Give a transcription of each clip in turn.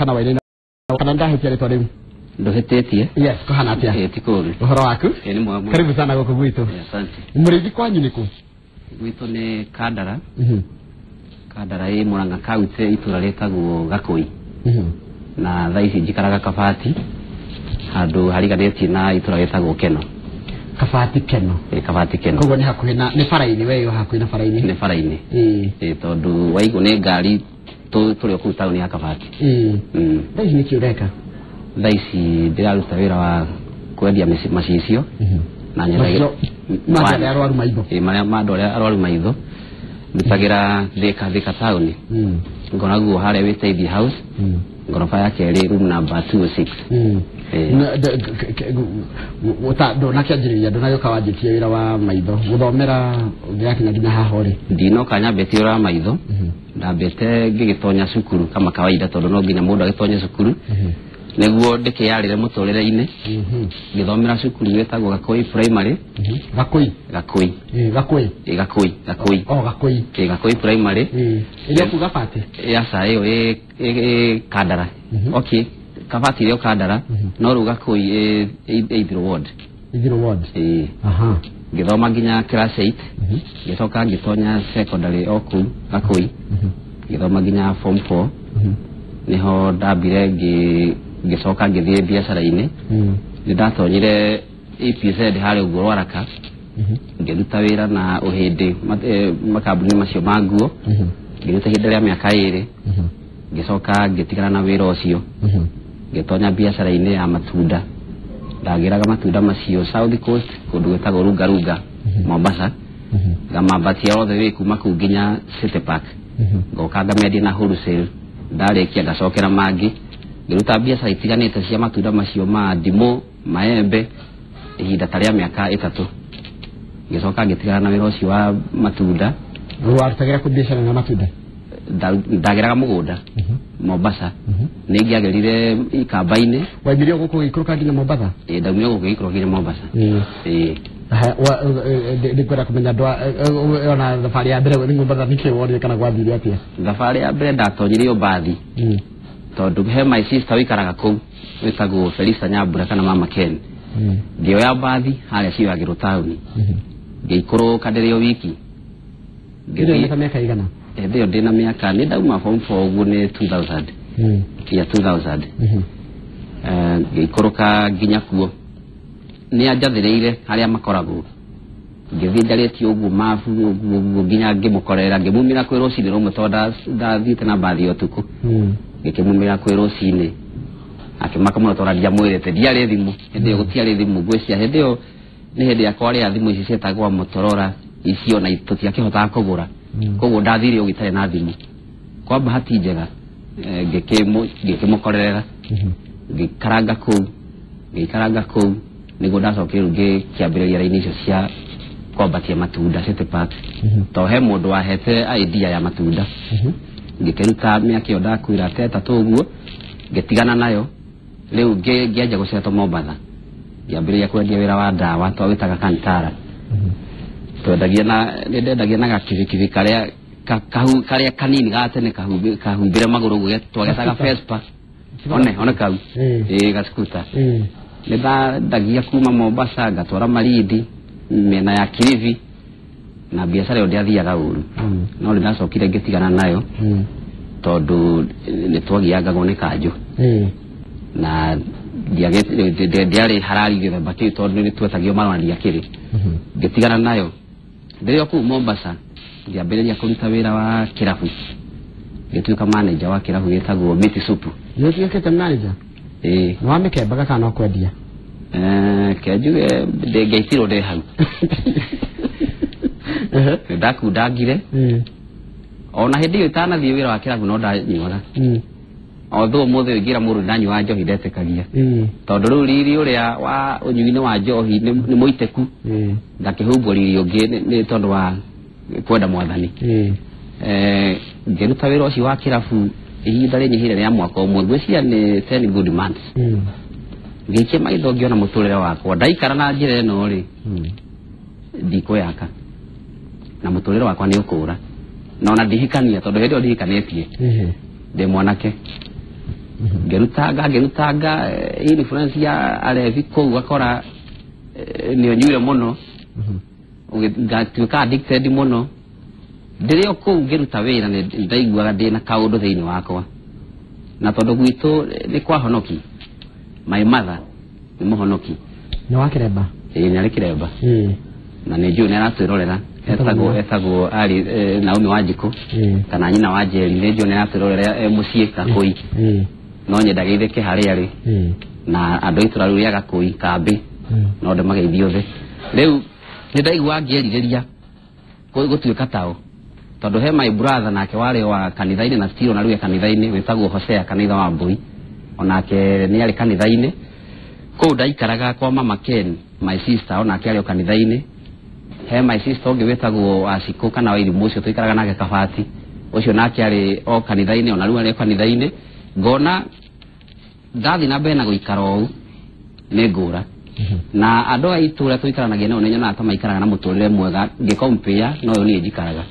Kana Wainaina kana ndahĩtia rĩtwa rĩu? Nduhĩtĩtie. Yes, kũhana atĩa? Ĩ, ti kũũru. Ũhoro waku? Ĩ, nĩ mwega mũno. Karibu sana gũkũ gwitũ. Ĩ, asante. Mũrĩithi, kwanyu nĩ kũ? Gwitũ nĩ Kandara. Kandara ĩ Murang'a County, itũra rĩtagwo Gakũi. Na thaa ici njikaraga Kabati, handũ hariganĩtie na itũra rĩtagwo Keno. Kabati Keno? Ĩ, Kabati Keno. Koguo nĩ hakuhĩ na nĩ bara-inĩ, we yo hakuhĩ na bara-inĩ? Nĩ bara-inĩ. Ĩ, tondũ waigũ nĩ ngari tũrĩ o kũu taũni ya Kabati. Thaa ici nĩkĩ ũreka? Thaa ici ndĩraruta wĩra wa kwendia macicio na Macicio ma andũ arĩa arwaru maitho? Ĩ, marĩa ma andũ arĩa arwaru maitho. Ndutagĩra Thika taũni. Ngoragwo harĩa Wĩteithie House, ngoroba ya kerĩ, room number 206. Ĩ. Na- d- k- k- ndũnakĩanjĩrĩria, ndũnagĩũka wanjĩtie wĩra wa maitho, gũthomera ũngĩgakinya nginya haha ũrĩ? Ndinoka nyambĩtie wĩra wa maitho. Ndambĩte ngĩgĩtonya cukuru kama kawaida, tondũ no nginya mũndũ agĩtonye cukuru nĩguo ndĩkĩyarĩre mũtũrĩre-inĩ. Ngĩthomera cukuru wĩtagwo Gakũi Primary. Gakũi? Gakũi. Ĩ, Gakũi. Ĩ, Gakũi, Gakũi. O Gakũi. Ĩ, Gakũi Primary. Ĩrĩa kuu Gabati? Aca, ĩyo ĩ Kandara. Okay, Kabati ĩrĩ o Kandara, no rĩu Gakũi ĩ Ithiro Ward. Ithiro Ward. Ĩ. Ngĩthoma nginya class 8. Ngĩcoka ngĩtonya secondary o kũu Gakũi, ngĩthoma nginya form 4. Nĩho ndambire ngĩcoka ngĩthiĩ biacara-inĩ. Nĩ ndatonyire EPZ harĩa ũguo Rwaraka, ngĩruta wĩra na ũhĩndĩ makambuni macio ma nguo. Ngĩruta ihinda rĩa mĩaka 2. Ngĩcoka ngĩtigana na wĩra ũcio, ngĩtonya biacara-inĩ ya matunda. Ndagĩraga matunda macio South Coast, kũndũ gwĩtagwo Lunga Lunga, Mombasa, ngamambatia othe wĩ kuma kũu nginya City Park. Ngoka ngamendia na wholesale. Ndarĩkia ngacokera mangĩ. Ngĩruta biacara itiganĩte cia matunda macio ma ndimũ, maembe, ihinda ta rĩa mĩaka 3. Ngĩcoka ngĩtigana na wĩra ũcio wa matunda. Warutagĩra kũ biacara na matunda? Ndagĩraga mũgũnda Mombasa. Nĩ ingĩagĩrire ikamba-inĩ. Waimire gũkũ ũgĩikũrũka nginya Mombatha? Ĩ, ndaumire gũkũ gĩikũrũka nginya Mombasa. Ĩ. Nĩngwenda kũmenya ndwa ona thabarĩ ya mbere gũthiĩ Mombatha, nĩkĩ wonire kana gwathire atĩa? Thabarĩ ya mbere ndatonyire o mbathi, tondũ he my sister wĩikaraga kũu wĩtagwo Felista Nyambura kana Mama Ken. Ngĩoya mbathi harĩa cioyagĩrwo taũni, ngĩikũrũka ndĩrĩ o wiki. Ĩrĩ ta mĩaka igana? Hĩndĩ ĩyo ndĩna mĩaka, nĩ ndauma form 4 ũguo, nĩ 2000, ya 2000. Ngĩikũrũka nginya kuo. Nĩ anjathĩrĩire harĩa makoragwo. Ngĩthiĩ njarĩtie ũguo mabu ũguo ũguo nginya ngĩmũkorera, ngĩmumĩra kwĩ rũcinĩ rũmwe, tondũ ndathiĩte na mbathi ya ũtukũ. Ngĩkĩmumĩra kwĩ rũcinĩ, akĩmaka mũno tondũ ndiamwĩrĩte. Ndiarĩ thimũ hĩndĩ ĩyo, gũtiarĩ thimũ. Ngwĩciria hĩndĩ ĩyo nĩ hĩndĩ ya kwarĩa thimũ ici ciĩtagwo Motorola icio, na tũtiakĩhotaga kũgũra. Koguo ndathire ũguo itarĩ na thimũ. Kwa bahati njega, ngĩkĩmũkorerera, ngĩikaranga kũu, ngĩikaranga kũu nĩguo ndacokire rĩu ngĩkĩambĩrĩria raini icio cia kwambatia matunda City Park, tondũ he mũndũ wahete idea ya matunda. Ngĩkĩruta mĩaka ĩyo ndakwĩra ta 3 ũguo, ngĩtigana nayo. Rĩu ngĩanjia gũcetwo Mombatha, ngĩambĩrĩria kwendia wĩra wa ndawa twawĩtaga Kantara. Twendagia na nĩ ndendagia na gakibikibi karĩa karĩa kanini ga tene kahumbĩre magũrũ ũguo, twagetaga Vespa. One kau. Ĩ, gaskuta. Nĩ ndandagia kuma Mombasa ngatwara Malindi, mĩena ya Kilifi, na biacara ĩyo ndĩathiaga ũru, no nĩ ndacokire ngĩtigana nayo, tondũ nĩ twagiangagwo nĩ kanjũ na ndiarĩ harari gĩthemba kĩu, tondũ nĩ twetagio marũa na ndiakĩrĩ. Ngĩtigana nayo. Ndĩrĩ o kũu Mombasa ngĩambĩrĩria kũruta wĩra wa kĩrabu, ngĩtuĩka manager wa kĩrabu gĩtagwo Miti Supu. Nĩ ũtuĩkĩte manager? Ĩĩ. Nĩ wamĩkembaga kana no kwendia? Ke njuge ndĩngĩitirwo ndĩ hau. Nĩ ndakundangire. Ona hĩndĩ ĩyo itanathiĩ wĩra wa kĩrabu no ndanyuaga. Although ũmũthĩ ũngĩra mũndũ ndanyuaga njohi, ndetĩkagia, tondũ rĩu riri ũrĩa wa ũnyui-inĩ wa njohi nĩ mũitĩku. Ngakĩhumbwo riri ũngĩ nĩ tondũ wa kwenda mwathani. Ngĩruta wĩra ũcio wa kĩrabu ihinda rĩnyihire rĩa mwaka 1, ngwĩciria nĩ 10 good months. Ngĩikia maitho ngĩona mũtũrĩre wakwa ndaikara na njĩra ĩno rĩ, ndikwĩyaka na mũtũrĩre wakwa nĩ ũkũra, na ona ndihikania, tondũ hĩndĩ ĩyo ndihikanĩtie, ndĩ mwanake. Ngĩrutanga influence ya alevi kũu gakora nĩ ũnyuire mũno, ngatuĩka addicted mũno. Ndĩrĩ o kũu ngĩruta wĩra nĩ ndaiguaga ndĩna kaũndũ thĩinĩ wakwa, na tondũ gwitũ nĩ kwa honoki, my mother nĩ mũhonoki. Nĩ wa kĩremba? Ĩĩ, nĩ arĩ kĩremba. Na nĩ njũĩ nĩ aratwĩrorera, etagwo ari Naomi Wanjikũ kana nyina wa Njeri, nĩ njũĩ nĩ aratwĩrorera e mũciĩ Gakũi. No nyendageithĩke harĩa arĩ na andũ a itũra rĩu rĩa Gakũi kambĩ, no ndĩmageithie othe. Rĩu nĩ ndaigua ngĩerirĩria gũtuĩka tao, tondũ he my brother nake warĩ wa kanitha-inĩ na still ona rĩu e kanitha-inĩ, wĩtagwo Hosea kanitha wa Mbui, onake nĩ arĩ kanitha-inĩ. Kũu ndaikaraga kwa mama Ken, my sister, onake arĩ o kanitha-inĩ. He my sister ũngĩ wĩtagwo Wacikũ kana Wairimũ, ũcio tũikaraga nake Kabati, ũcio nake arĩ o kanitha-inĩ, ona rĩu arĩ o kanitha-inĩ. Ngona ndathiĩ na mbere na gũikara ũũ nĩ ngũra, na andũ a itũra tũikaranagia nao nĩ nyonaga ta maikaraga na mũtũrĩre mwega ngĩkompea no ũyũ niĩ njikaraga.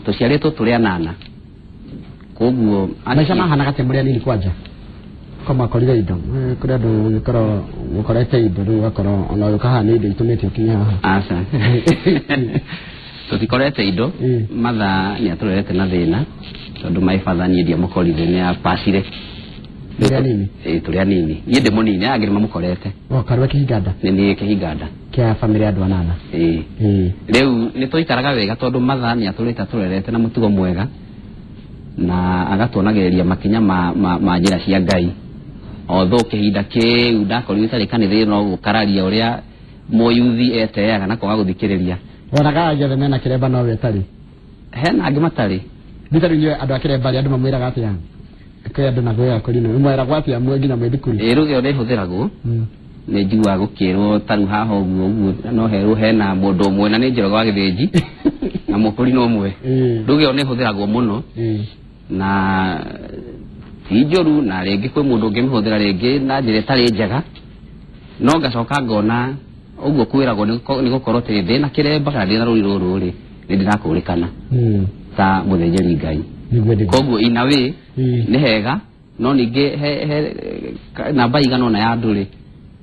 Tũciarĩtwo tũrĩ anana, koguo maica mahanaga atĩa mũrĩ anini kwanja? Ko makorire indo, kũrĩ andũ ũgĩkorwo ũkorete indo rĩu ũgakorwo ona ũgĩũka haha nĩ indo itũmĩte ũkinye haha. Aca, tũtikorete indo. Matha nĩ atũrerete na thĩna, tondũ my father niĩ ndiamũkorire, nĩ apacire. Tũrĩ anini? Ĩĩ, tũrĩ anini, niĩ ndĩ mũnini, aya angĩ nĩ mamũkorete. O karwe kĩhinganda? Nĩ niĩ kĩhinganda kĩa bamĩrĩ ya andũ anana. Ĩĩ. Rĩu nĩ tũikaraga wega tondũ matha nĩ atũrĩte atũrerete na mũtugo mwega na agatuonagĩrĩria makinya ma njĩra cia Ngai. Although kĩhinda kĩu ndakorirwo itarĩ kanitha no gũkararia ũrĩa mũyuthi eteaga na kwaga gũthikĩrĩria. Wonaga angĩ othe mena kĩremba no we ũtarĩ? Hena angĩ matarĩ. Nĩ tarĩu inyuĩ andũ a kĩremba rĩ, andũ mamwĩraga atĩa? Kwĩ andũ na gwĩ akũrinũ mwĩragwo atĩa mwe nginya mwĩ thukuru? Ĩĩ, rũgĩo nĩ ĩhũthĩragwo. Nĩ njiguaga gũkĩrwo ta rĩu haha ũguo ũguo no herwo hena mũndũ ũmwe na nĩ Njoroge wa Gĩthĩnji na mũkũrinũ ũmwe. Rũgĩo nĩ ĩhũthĩragwo mũno na ti njũru, na rĩngĩ kwĩ mũndũ ũngĩmĩhũthĩra rĩngĩ na njĩra ĩtarĩ njega, no ngacoka ngona ũguo kwĩragwo nĩ gũkorwo atĩ ndĩna kĩremba kana ndĩna rũri rũrũ rĩ, nĩ ndĩrakũrĩkana ta mũthĩnjĩri Ngai. Koguo in a way nĩ hega, no ningĩ he namba igana ũna ya andũ rĩ,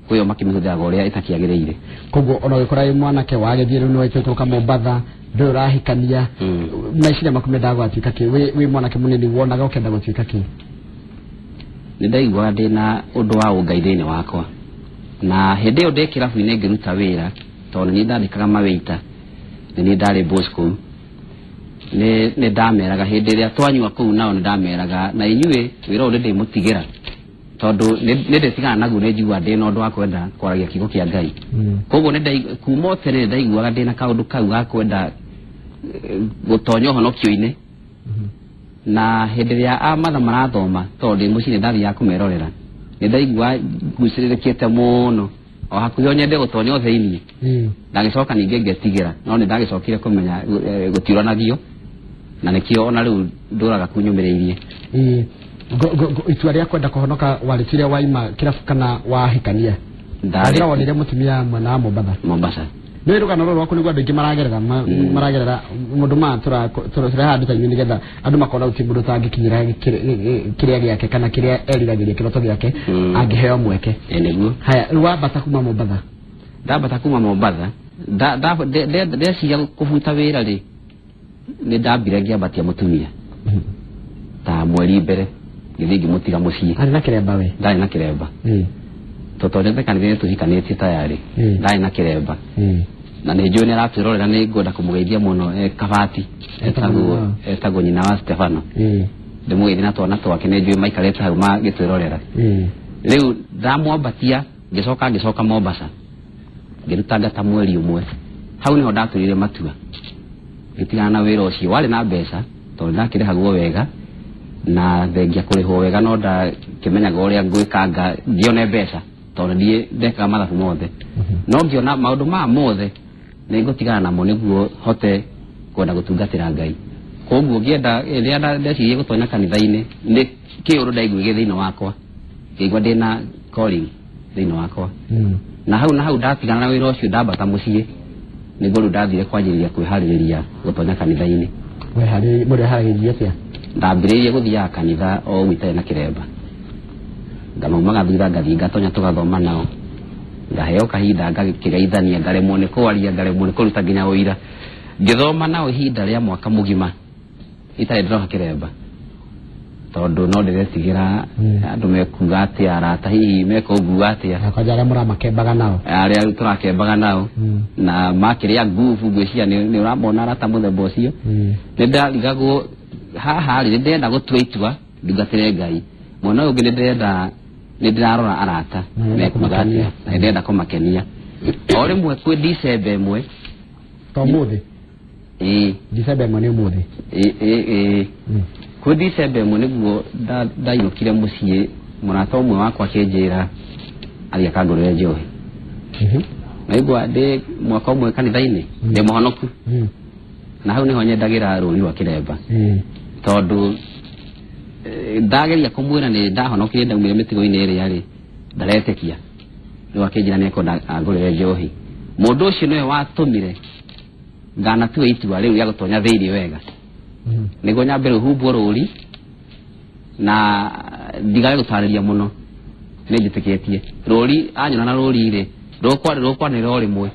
kwĩyo makĩmĩhũthĩraga ũrĩa ĩtakĩagĩrĩire. Koguo ona ũgĩkora wĩ mwanake wagĩthiĩ rĩu nĩ waikũrũka Mombatha, ndũrĩ ũrahikania, meciria maku mendaga gũgatuĩka kĩ? Wĩ mwanake mũnini wonaga ũkĩenda gũtuĩka kĩ? Nĩ ndaiguaga ndĩna ũndũ wa ũngai thĩinĩ wakwa, na hĩndĩ ĩyo ndĩ kĩrabu-inĩ ngĩruta wĩra, tondũ nĩ niĩ ndandĩkaga mawĩita, nĩ niĩ ndarĩ boss kũu, nĩ ndameraga hĩndĩ ĩrĩa twanyua kũu nao, nĩ ndameraga na inyuĩ wĩra ũyũ nĩ ndĩmũtigĩra, tondũ nĩ ndĩtigana naguo, nĩ njiguaga ndĩna ũndũ wa kwenda kwaragia kiugo kĩa Ngai. Koguo kuma o tene nĩ ndaiguaga ndĩna kaũndũ kau ga kwenda gũtonya ũhonokio-inĩ. Na hĩndĩ ĩrĩa a matha marathoma, tondũ ndĩ mũciĩ nĩ ndathiaga kũmerorera, nĩ ndaigua ngucĩrĩrĩkĩte mũno, o hakuhĩ o nyende gũtonya o thĩiniĩ. Ndagĩcoka ningĩ ngetigĩra, no nĩ ndagĩcokire kũmenya gũtiũranagio, na nĩkĩo ona rĩu ndũraga kunyũmĩrĩirie. Itua rĩa kwenda kũhonoka warĩtuire waima kĩrabu kana wahikania? Wagĩra wonire mũtumia mwena wa Mombatha? Mombasa. Nĩ rũgano rũrũ rwaku nĩguo andũ aingĩ maragerera, maragerera mũndũ ma tũrehaga andũ ta inyuĩ nĩgetha andũ makona gũtirĩ mũndũ ũtangĩkinyĩra kĩrĩa gĩake kana kĩrĩa eriragĩria, kĩroto gĩake, angĩheo mweke. Ĩ, nĩguo. Haya, rĩu wambata kuma Mombatha? Ndambata kuma Mombatha, ndeciria kũbuta wĩra rĩ, nĩ ndambire ngĩambatia mũtumia ta mweri mbere, ngĩthiĩ ngĩmũtiga mũciĩ. Arĩ na kĩremba we? Ndarĩ na kĩremba. Tũtonyete kanitha nĩ tũhikanĩtie tayarĩ. Ndarĩ na kĩremba. Na nĩ njũĩ nĩ aratwĩrorera, nĩ ngwenda kũmũgeithia mũno, Kabati, etagwo nyina wa Stefano. Ndĩmũgeithie na twana twake, nĩ njũĩ maikarĩte hau magĩtwĩrorera. Rĩu ndamwambatia ngĩcoka Mombasa, ngĩrutanga ta mweri ũmwe. Hau nĩho ndatũrire matua, ngĩtigana na wĩra ũcio warĩ na mbeca, tondũ ndakĩrĩhagwo wega na thengia kũrĩhwo wega, no ndakĩmenyaga ũrĩa ngwĩkanga ngĩone mbeca, tondũ niĩ ndekaga mathabu mothe. No ngĩona maũndũ maya mothe nĩ ngũtigana namo nĩguo hote kwenda gũtungatĩra Ngai. Koguo ngĩenda rĩrĩa ndecirie gũtonya kanitha-inĩ, nĩ kĩũndũ ndaiguire thĩinĩ wakwa, ngĩigua ndĩna calling thĩinĩ wakwa. Na hau ndatigana na wĩra ũcio, ndambata mũciĩ, nĩguo rĩu ndathire kwanjĩrĩria kwĩharĩrĩria gũtonya kanitha-inĩ. Mũreharĩrĩria atĩa? Ndambĩrĩirie gũthiaga kanitha o ũguo itarĩ na kĩremba. Ngamaumaga thutha ngathiĩ ngatonya tũgathoma nao, ngaheo kahinda ngakĩgeithania, ngaremwo nĩ kwaria, ngaremwo nĩ kũruta nginya ũira. Ngĩthoma nao ihinda rĩa mwaka mũgima itarĩ ndĩroha kĩremba, tondũ no ndĩretigĩra andũ mekuga atĩa, arata hihi mekũngua atĩa, kwanja arĩa mũramakembaga nao, arĩa tũrakembaga nao na makĩrĩa ngubu, ngwĩciria nĩ ũramona arata mũthemba ũcio. Nĩ ndarigagwo haha rĩ, nĩ ndĩrenda gũtua itua ndungatĩre Ngai, mwena ũyũ ũngĩ nĩ ndĩrenda, nĩ ndĩrarora arata mekuga atĩa, na nĩ ndĩrenda kũmakenia. O rĩmwe kwĩ Dicemba ĩmwe, to ũmũthĩ? Ĩĩ. Dicemba ĩmwe nĩ ũmũthĩ? Ĩĩ. Kwĩ Dicemba ĩmwe nĩguo ndainũkire mũciĩ, mũrata ũmwe wakwa akĩnjĩra athiĩ akangũrĩre njohi. Naigua ndĩ mwaka ũmwe kanitha-inĩ, ndĩ mũhonoku, na hau nĩho nyendagĩra rũri rwa kĩremba, tondũ ndageria kũmwĩra nĩ ndahonokire ndaumire mĩtigo-inĩ ĩrĩa rĩ, ndaretĩkia. Rĩu akĩnjĩra nĩ ekwenda angũrĩre njohi. Mũndũ ũcio nĩwe watũmire nganatue itua rĩu rĩa gũtonya thĩinĩ wega, nĩguo nyambe rĩu humbwo rũri na ndigage gũtarĩria mũno. Nĩ njĩtĩkĩtie rũri anyona na rũri rĩ rũkwanĩrĩra o rĩmwe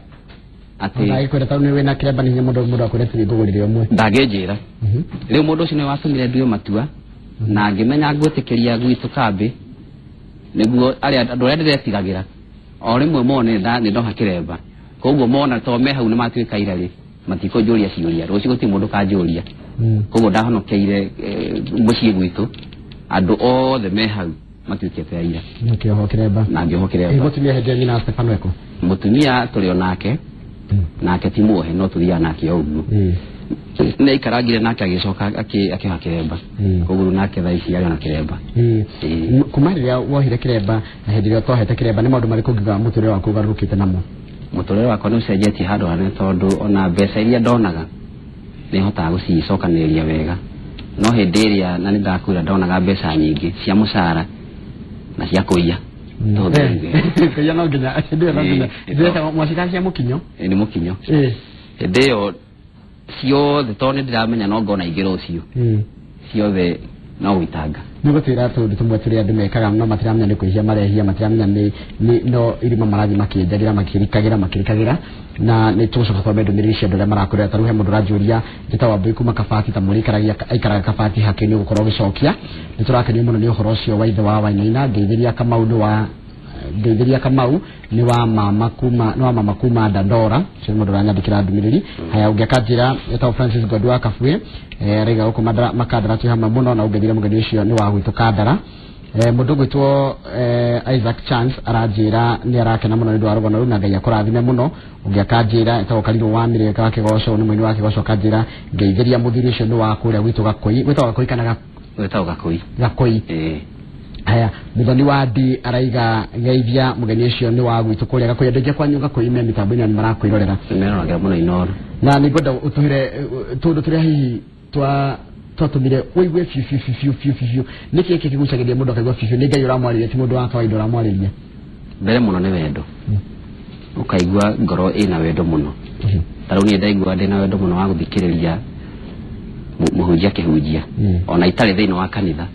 atĩ ndagĩkwĩra tondũ nĩ wĩna kĩremba, nĩ hinya mũndũ akwĩre tũthiĩ ngũgũrĩre ũmwe. Ndangĩnjĩra. Rĩu mũndũ ũcio nĩwe watũmire ndue matua na ngĩmenya ngwĩtĩkĩria gwitũ kambĩ, nĩguo arĩa andũ arĩa ndĩretigagĩra o rĩmwe mone nĩ ndoha kĩremba, koguo mona to me hau nĩ matuĩka ira rĩ, matikũnjũria ciũria rũciũ, gũtirĩ mũndũ kanjũria. Koguo ndahonokeire mũciĩ gwitũ, andũ othe me hau matuĩkĩte aira. Mũkĩohwo kĩremba. Na ngĩohwo kĩremba. Mũtumia hĩndĩ ĩyo nyina Stefano eko? Mũtumia tũrĩ o nake, nake ti muohe, no tũthiaga nake o ũguo. Nĩ aikarangire nake agĩcoka akĩoha kĩremba, koguo rĩu nake thaa ici arĩ ona kĩremba. Kuma rĩrĩa wohire kĩremba na hĩndĩ ĩrĩa ũtohete kĩremba, nĩ maũndũ marĩkũ ũngiuga mũtũrĩre waku ũgarũrũkĩte namo? Mũtũrĩre wakwa nĩ ũcenjetie handũ hanene, tondũ ona mbeca iria ndonaga nĩ hotaga gũcicokanĩrĩria wega, no hĩndĩ ĩrĩa na nĩ ndakwĩra ndonaga mbeca nyingĩ cia mũcara na cia kũiya. Kũiya no nginya hĩndĩ ĩyo, no nginya ndĩreka mwacikaga cia mũkinyo? Nĩ mũkinyo hĩndĩ ĩyo ciothe, tondũ nĩ ndĩramenya no ngona ingĩ rũciũ, ciothe no gũitanga. Nĩ gũtwĩra tũndũ tũmwe tũrĩa andũ mekaga no matiramenya nĩ kwĩhia marehia, matiramenya nĩ no irima marathiĩ makĩenjagĩra, makĩrikagĩra makĩrikagĩra, na nĩ tũgũcoka twambe ndũmĩrĩri cia andũ arĩa marakwĩrora. Ta rĩu he mũndũ ũranjũria njĩtagwo Wambui kuma Kabati, ta mũrĩ aikaraga Kabati hakĩ, nĩ ũgũkorwo ũgĩcokia. Nĩ tũrakenio mũno nĩ ũhoro ũcio wa ithe wa Wainaina. Ngeithĩria Kamau nĩ wa, ngeithĩria Kamau nĩ wa mama kuma, nĩ wa mama kuma Dandora. Ũcio nĩ mũndũ ũranyandĩkĩra ndũmĩrĩri. Haya, ũngĩ akanjĩra etagwo Francis Ng'ondu wa Kabue, araiga gũkũ Makandara twĩ hamwe mũno, na ũngĩthire mũgeni ũcio nĩ wa gwitũ Kandara. Mũndũ ũgwĩtwo Isaac Chance aranjĩra nĩ arakena mũno nĩ ũndũ wa rũgano rũu na Ngai akũrathime mũno. Ũngĩ akanjĩra etagwo Karirũ wa Mĩrĩka wa Kĩgoco, nĩ mũini wa Kĩgoco, akanjĩra ngeithĩria mũthuri ũcio nĩ wa kũrĩa gwitũ Gakũi. Gwĩtagwo Gakũi kana Gwĩtagwo Gakũi. Gakũi. Haya, Muthoni wa D araiga geithia mũgeni ũcio nĩ wa gwitũ kũrĩa Gakũi. Andũ aingĩ kwanyu Gakũi me mĩtambo-inĩ nĩ marakwĩrorera. Nĩmeroragĩra mũno Inooro. Na nĩ ngwenda ũtũhĩre tũndũ tũrĩa hihi twatũmire ũigue biũ biũ biũ biũ biũ biũ. Nĩkĩ gĩkĩ kĩgucagĩrĩria mũndũ akaigua biũ biũ nĩ Ngai ũramwarĩria, ti mũndũ wa kawaida ũramwarĩria? Mbere mũno nĩ wendo, ũkaigua ngoro ĩna wendo mũno. Ta rĩu niĩ ndaigua ndĩna wendo mũno wa gũthikĩrĩria mũhunjia akĩhunjia, ona itarĩ thĩinĩ wa kanitha,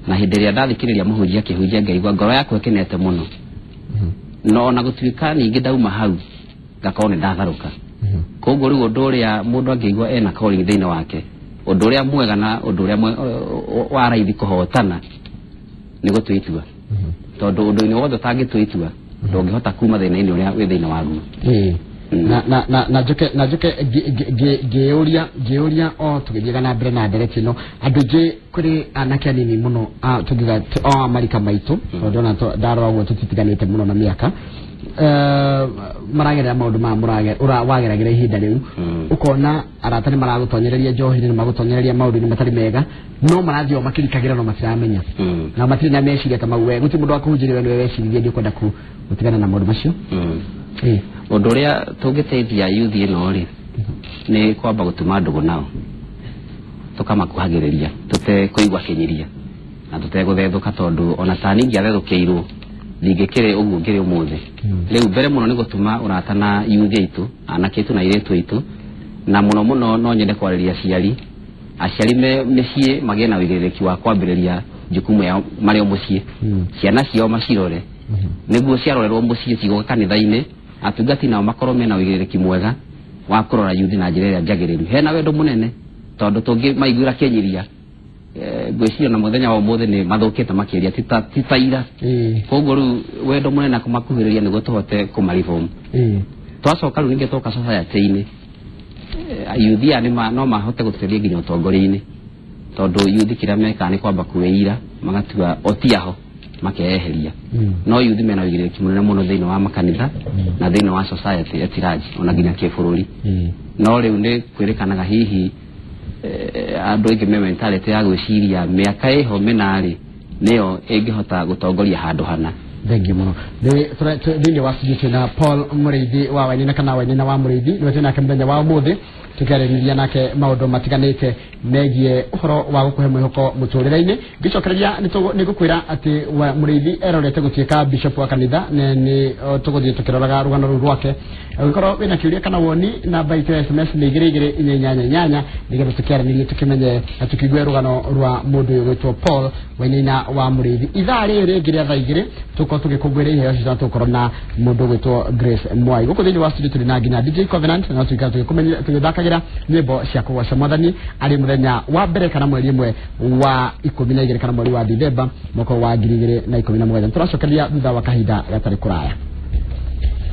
na hĩndĩ ĩrĩa ndathikĩrĩria mũhunjia akĩhunjia ngaigua ngoro yakwa ĩkenete mũno, no ona gũtuĩka ningĩ ndauma hau ngakorwo nĩ ndatharũka. Koguo rĩu ũndũ ũrĩa mũndũ angĩigua ena calling thĩinĩ wake, ũndũ ũrĩa mwega na ũndũ ũrĩa wa raithi kũhotana nĩ gũtua itua, tondũ ũndũ-inĩ wothe ũtangĩtua itua ndũngĩhota kuma thĩna-inĩ ũrĩa wĩ thĩinĩ waguo. Na njoke na njoke ngĩũria ngĩũria o tũgĩthiaga na mbere na ndereti ĩno, andũ aingĩ kũrĩ anake anini mũno tũngiuga o marika maitũ, tondũ ona ndarora ũguo tũtitiganĩte mũno na mĩaka, maragerera maũndũ maya wageragĩra ihinda rĩu, ũkona arata nĩ maragũtonyereria njohi-inĩ, nĩ magũtonyereria maũndũ-inĩ matarĩ mega, no marathiĩ o makĩrikagĩra no matiramenya, na matirĩ na meciria ta mau. We gũtirĩ mũndũ wa kũhunjĩria, we nĩwe weciririe ndĩ ũkwenda gũtigana na maũndũ macio? Ũndũ ũrĩa tũngĩteithia youth ĩno rĩ, nĩ kwamba gũtuma ndũgũ nao, tũkamakuhagĩrĩria tũtekũigua kĩnyiria na tũtegũthethũka, tondũ ona ta niĩ ingĩathethũkĩirwo ndingĩkĩrĩ ũguo ngĩrĩ ũmũthĩ. Rĩu mbere mũno nĩ gũtuma ũrata na youth aitũ, anake aitũ na airĩtu aitũ, na mũno mũno no nyende kwarĩria aciari. Aciari me mĩciĩ magĩe na ũigĩrĩrĩki wa kwambĩrĩria jukumu yao marĩ o mũciĩ, ciana ciao macirore nĩguo ciarorerwo mũciĩ cigoka kanitha-inĩ, atungati nao makorwo mena ũigĩrĩrĩki mwega wa kũrora yuthi na njĩra ĩrĩa njagĩrĩru. Hena wendo mũnene tondũ tũngĩmaiguĩra kĩnyiria, ngwĩciria na mũthenya wa ũmũthĩ nĩ mathũkĩte makĩria ti ta ira. Koguo rĩu wendo mũnene kũmakuhĩrĩria nĩguo tũhote kũmareform. Twacoka rĩu ningĩ twoka society-inĩ, yuthi aya no mahote gũtuĩria nginya ũtongoria-inĩ, tondũ yuthi kĩrĩa mekaga nĩ kwamba kwĩira magatua otiaho makeyeheria. No yuthi mena ũigĩrĩrĩki mũnene mũno thĩinĩ wa makanitha na thĩinĩ wa society at large, ona nginya kĩbũrũri. No rĩu nĩ kwĩrĩkanaga hihi andũ aingĩ me mentality ya gwĩciria mĩaka ĩho mĩna-rĩ nĩyo ĩngĩhota gũtongoria handũ hana. Thengiũ mũno. Thĩinĩ wa studio twĩna Paul Mũrĩithi wa Wainina kana Wainina wa Mũrĩithi, nĩwe twĩ nake mũthenya wa ũmũthĩ tũkĩarĩrĩria nake maũndũ matiganĩte megiĩ ũhoro wa gũkũhe mwĩhoko mũtũrĩre-inĩ. Ngĩcokereria nĩ ngũkwĩra atĩ Mũrĩithi erorete gũtuĩka bishop wa kanitha, nĩ tũgũthiĩ tũkĩroraga rũgano rũu rwake. Ũngĩkorwo wĩna kĩũria kana woni, namba itũ ya SMS nĩ 22488 nĩgetha tũkĩaranĩrie, tũkĩmenye na tũkĩigue rũgano rwa mũndũ ũyũ gwĩtwo Paul Wainaina wa Mũrĩithi. Ithaa rĩrĩ rĩngĩ rĩa thaa 2 tũkorwo tũgĩkũngũĩra iheo citũ na tũgũkorwo na mũndũ gwĩtwo Grace Mwai. Gũkũ thĩinĩ wa studio tũrĩ na nginya DJ Covenant, na tũikara tũgĩthakagĩra nyĩmbo cia kũgoca Mwathani arĩ mũthenya wa mbere kana mweri ĩmwe wa 12 kana mweri wa Dithemba mwaka wa 2017. Tũracokeria thutha wa kahinda gatarĩ kũraya.